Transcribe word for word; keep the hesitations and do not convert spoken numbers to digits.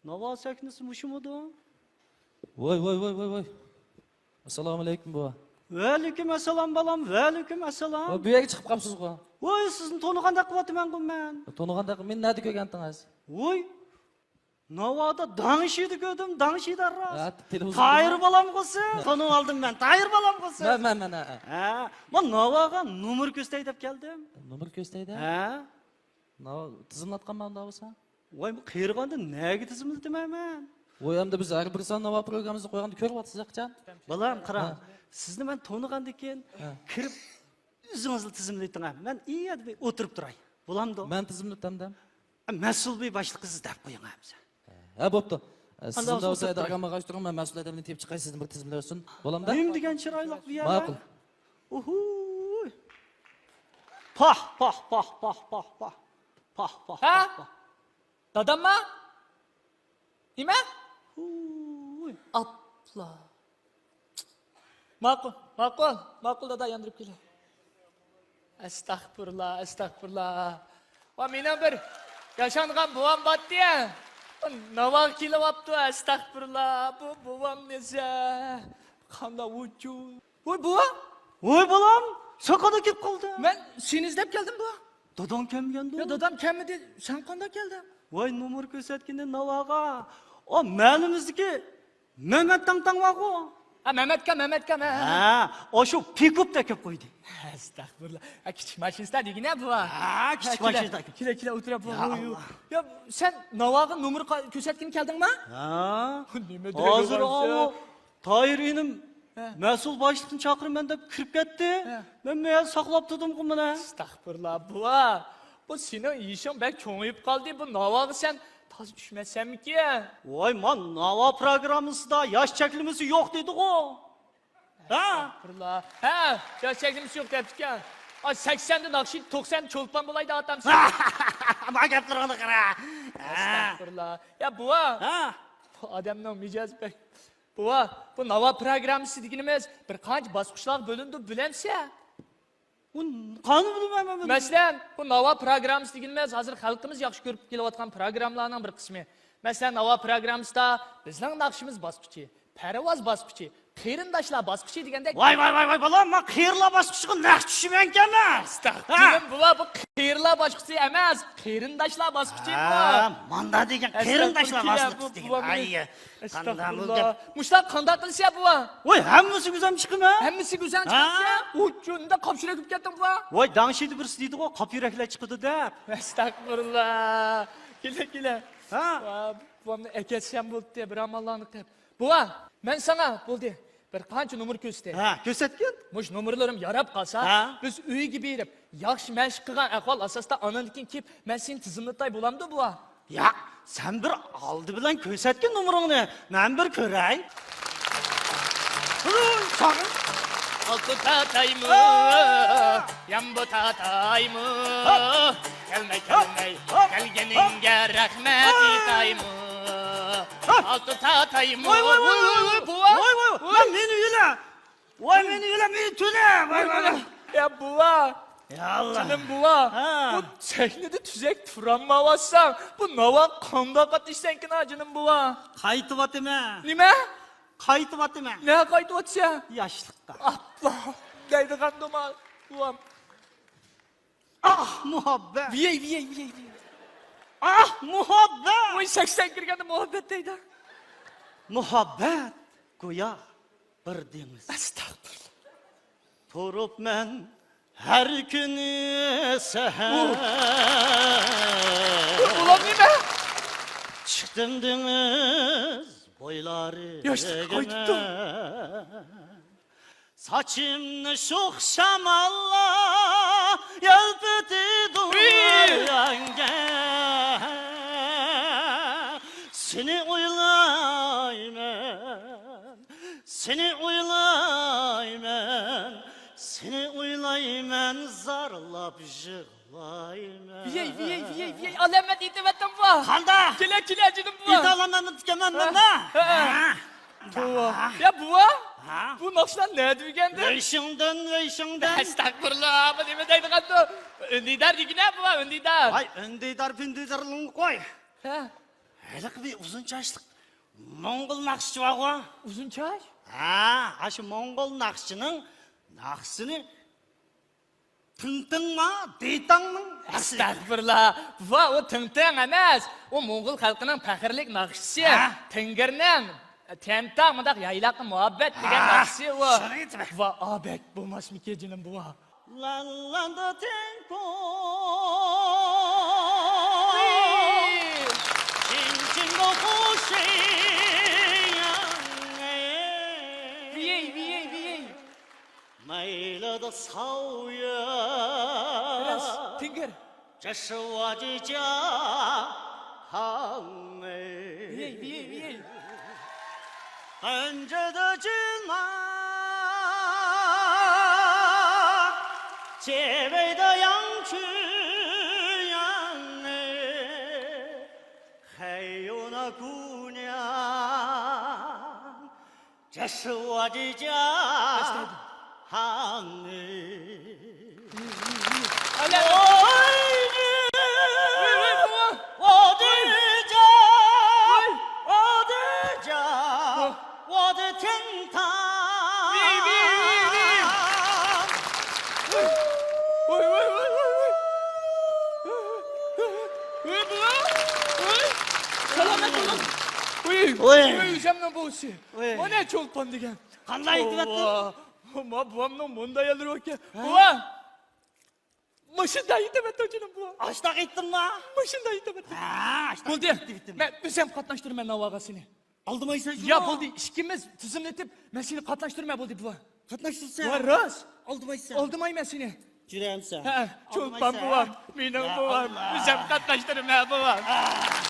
ناۋا سەھنىسى مۇشۇمىدۇ؟ ۋاي، ۋاي، ۋاي، ۋاي، ۋاي. ئەسسالامۇئەلەيكۇم، بوۋا. ۋەئەلەيكۇم ئەسسالام، بالام، ۋەئەلەيكۇم ئەسسالام. ۋاي، بۇ يەرگە چىقىپ قاپسىزغۇ؟ ۋاي، سىزنى تونۇغاندەك قىلىۋاتىمەنغۇ مەن. تونۇغاندەك؟ مېنى نەدە كۆرگەنتىڭىز؟ ۋاي، ناۋادا داڭشىدا كۆردۈم، داڭشىدا راست. ھە، تېلېۋىزوردا. تاھىر بالامغۇ سىز؟ تونۇۋالدىم مەن، تاھىر بالامغۇ سىز؟ مەن، مەن، مەن، ھە، ھە. ھە، مەن ناۋاغا نومۇر كۆرسىتەي دەپ كەلدىم. نومۇر كۆرسەتەي دە؟ ھە. ناۋا تىزىملاتقانما ئۇنداق بولسا؟ ۋاي، قېرىغاندا نەگە تىزىملىتىمەن مەن؟ ۋاي، ئەمدى بىز ھەر بىر سان ناۋا پروگراممىمىزنى قويغاندا كۆرۈۋاتىسىز قاچان؟ بالام، قاراڭ، ھە. سىزنى مەن تونۇغاندىن كېيىن ھە. كىرىپ ئۆزىڭىزلا تىزىملىتىڭ. مەن ئۇ يەردە بىر ئولتۇرۇپ تۇراي. بولامدۇ؟ مەن تىزىملىتەمدىم. مەسئۇل بىر باشلىقىڭىز دەپ قويۇڭ ھەمسە. ھە، بوپتۇ. ئە، سىزنى ئولتۇرۇپ تۇرۇڭ. مەن مەسئۇل ئادەمنى تېپىپ چىقاي، سىزدىن بىر تىزىملىۋەتسۇن. بولامدا؟ نېمە دېگەن چىرايلىق بۇ يەر؟ ماقۇل. ئوھۇي. پاھ، پاھ، پاھ، پاھ، پاھ، پاھ. پاھ، پاھ، ھە؟ پاھ، پاھ. دادامما؟ نېمە؟ ھۇي. ئاپلا. ماقۇل، ماقۇل، ماقۇل دادا، ياندۇرۇپ كېلە. ئەستەغپۇرۇللا، ئەستەغپۇرۇللا. ۋا مېنىڭ بىر ياشانغان بوۋام بارتتى. ناۋاغا كېلىۋاپتۇ، ئەستەغپۇرۇللا. بۇ بوۋام نېسە. قانداق ۋۇجۇ. ۋوي بوۋا. ۋوي بالام، سەن قانداق كېلىپ قالدىڭ؟ مەن سېنى ئىزدەپ كەلدىم بوۋا. داداڭ كەلمىگەندۇ؟ يا دادام كەلمىدى، سەن قانداق كەلدىڭ؟ ۋاي نومۇر كۆرسەتكىنى ناۋاغا. ئا مەھەللىمىزدىكى مەمەت تاڭتاڭ بارغۇ. ھە، مەمەتكا، مەمەتكا، مە. ھە، ئاشۇ پىكۇپتا كېلىپ قويدى. ئەستەغپۇرۇللا. ھە، كىچىك ماشىنىستا دېگىنە بۇ. ھە، كىچىك ماشىنىستا. كېلە، كېلە، ئولتۇرا بۇ. يا، يا، سەن ناۋاغا نومۇر قا-، كۆرسەتكىنى كەلدىڭما؟ ھە. نېمە دەيدۇ ھازىر ئاۋۇ تاھىر ئىنىم ھە. مەسئۇل باشلىقنى چاقىرىمەن دەپ كىرىپ كەتتى. ھە. مەن مەيەردە ساقلاپ تۇردۇمغۇ مانا. ئەستەغپۇرۇللا، بوۋا. بۇ سېنىڭ يېشىڭ بەك چوڭىيىپ قالدى. بۇ ناۋاغا سەن تازا چۈشمەسسەنمىكىن؟ ۋاي، مانا ناۋا پروگراممىسىدا ياش چەكلىمىسى يوق دېدىغۇ. ھە؟ ئەستەغپۇرۇللا. ھە، ياش چەكلىمىسى يوق دەپتىكەن. ئا، سەكسەندە ناخشا، توقساندا چولپان بولاي دەۋاتامسەن؟ ما گەپلىرىڭنى قارا. ئەستەغپۇرۇللا. يا، بوۋا. ھە؟ بۇ ئادەمنىڭ مىجەزى بەك بوۋا، بۇ ناۋا پروگراممىسى دېگىنىمىز بىر قانچە باسقۇچلارغا بۆلۈنىدۇ، بىلەمسەن؟ ئۇ قانداق بىلىمەن مەن بۇنى؟ مەسىلەن، بۇ ناۋا پروگراممىسى دېگىنىمىز ھازىر خەلقىمىز ياخشى كۆرۈپ كېلىۋاتقان پروگراممىلارنىڭ بىر قىسمى. مەسىلەن، ناۋا پروگراممىسىدا بىزنىڭ ناخشىمىز باسقۇچى، پەرۋاز باسقۇچى، قېرىنداشلار باسقۇچى دېگەندەك. ۋاي، ۋاي، ۋاي، ۋاي، بالام، مەن قېرىلار باسقۇچىغا نەق چۈشىمەنكەنمەن. ھە؟ ئەستەغپۇرۇللا، بوۋا، بۇ قېرىلار باسقۇچى ئەمەس، قېرىنداشلار باسقۇچى بۇ. ھە، ماندا دېگەن قېرىنداشلار باسقۇچى دېگەن. ئەي، ئەستەغپۇرۇللا. مۇشۇلار قانداق قىلسا بوۋا؟ ۋاي، ھەممىسى گۈزەم چىقىمەن. ھەممىسى گۈزەم چىقىمەن؟ ھە؟ ئۇ جۇندا قاپشۇراق كېلىپ كەتتىڭ بوۋا. ۋاي، داڭشىدا بىرسى دېدىغۇ، قاپىيراكلار چىقىدۇ دەپ. ئەستەغپۇرۇللا. كېلە، كېلە. ھە؟ ۋا، بوۋامنى ئەكەتسەم بولدى، بىر ئاماللارنى قىلىپ. بوۋا، مەن ساڭا بولدى، بىر قانچە نومۇر كۆرسىتەي. ھە، كۆرسەتكىن. مۇشۇ نومۇرلىرىم ياراپ قالسا، ھە، بىز ئۆيگە بېرىپ، ياخشى مەشىق قىلغان ئەھۋال ئاساسىدا ئاندىن كېيىن كېلىپ، مەن سېنى تىزىملىتاي، بولامدۇ، بوۋا؟ ياق، سەن بىر ئالدى بىلەن كۆرسەتكىن نومۇرۇڭنى، مەن بىر كۆرەي. ھۇي، ساغىن. ئالتۇن تاتايمۇ، يامبۇ تاتايمۇ، كەلمەي، كەلمەي، كەلگىنىڭگە رەھمەت ئېيتايمۇ. ئالتۇن تاتايمۇ. ۋاي، ۋاي، ۋاي، ۋاي، ۋاي. بوۋا. ۋاي، ۋاي، ۋاي. ۋاي. مېنى يۆلە. ۋاي، مېنى يۆلە، مېنى تۆلە. ۋاي، ۋاي، ۋاي. يا بوۋا. يا ئاللا. جېنىم بوۋا. ھە. بۇ سەھنىدە تۈزەك تۇرالمايۋاتساڭ، بۇ ناۋاغا قانداق قاتنىشىسەنكىن ھا، جېنىم بوۋا؟ قايتىۋاتىمەن. نېمە؟ قايتىۋاتىمەن. نەگە قايتىۋاتىسەن؟ ياشلىققا. ئاپلا. دەيدىغاندۇما بوۋام. ئاھ، مۇھەببەت. ۋىيەي، ۋىيەي، ۋىيەي، ۋىيەي. ئاھ، مۇھەببەت. ۋاي، سەكسەن كىرگەندە مۇھەببەت دەيدۇ. مۇھەببەت گويا بىر دېڭىز. ئەستەغپۇرۇللا. تۇرۇپمەن ھەر كۈنى سەھەر. بۇ، بۇلار نېمە؟ چىقتىم دېڭىز بويلىرىغا. ياشلىققا قايتىپتۇ. ساچىمنى شوخ شاماللار يەلپۈتىدۇ ۋىي! يۈرەككە. سېنى ئويلايمەن، سېنى ئويلايمەن، سېنى ئويلايمەن، زارلاپ يىغلايمەن. ۋىيەي، ۋىيەي، ۋىيەي، ۋىيەي، ئالامەت ئېيتىۋەتتىم بۇ. قانداق؟ كېلە، كېلە، جېنىم بۇ. ئېيتالامەن دېگەنمەن ھە، مەن. ھە، ھە. ھە. بوۋا. يا، بوۋا. ھە؟ بۇ ناخشىلار نەدە ئۆگەندىڭ؟ ۋېيشىڭدىن، ۋېيشىڭدىن. ئەستەغپۇرۇللا، بۇ نېمە دەيدىغاندۇ؟ ئۈندىدار دېگىنە بۇ، ئۈندىدار. ۋاي، ئۈندىدار، پۈندىدارلىقنى قوي. ھە. ھېلىقى بىر ئۇزۇن چاچلىق موڭغۇل ناخشىچى بارغۇ. ئۇزۇن چاچ؟ ھە، ئاشۇ موڭغۇل ناخشىچىنىڭ ناخشىسىنى تىڭتىڭما، دېتاڭنىڭ ناخشىسى. ئەستەغپۇرۇللا. بۇ، ئۇ تىڭتىڭ ئەمەس. ئۇ موڭغۇل خەلقىنىڭ پەخىرلىك ناخشىسى. ھە؟ تىڭگىرنىڭ تيەنتاڭ مۇنداق يايلاققا مۇھەببەت دېگەن ھە، ناخشىسى ئۇ. شۇنى ئېيتىمەن. ۋا، ئابەت بولماسمىكىن جېنىم بۇ. ۋىيەي، ۋىيەي، ۋىيەي. راست، تىڭگىر. ۋىيەي، ۋىيەي، ۋىيەي. سالامەت بولۇڭ. ۋۇي، ۋۇي. ۋۇي، ئۆزۈمنىڭ بوۋىسى. ۋۇي. مانا چولپان دېگەن. قانداق ئېيتىۋەتتىڭ؟ توۋا. ما بوۋامنىڭ مۇنداق يەرلىرى باركەن. ھە؟ بوۋا! مۇشۇنداق ئېيتىۋەتتىڭ جېنىم بوۋا. ئاشتاق ئېيتتىڭما؟ مۇشۇنداق ئېيتىۋەتتىڭ. ھە، ئاشتاق بولدى. ئېيتىۋەتتىم. مەن ئۆزۈم قاتناشتۇرىمەن ناۋاغا سېنى. ئالدىمايسەن شۇ. يا بولدى، ئىككىمىز تىزىملىتىپ مەن سېنى قاتناشتۇرىمەن بولدى بوۋا. قاتناشتۇرسا. ۋا راست. ئالدىمايسەن. ئالدىمايمەن سېنى. جۈرەمسەن. ھە، چولپان بوۋام، مېنىڭ بوۋام. ئۆزۈم قاتناشتۇرىمەن بوۋام.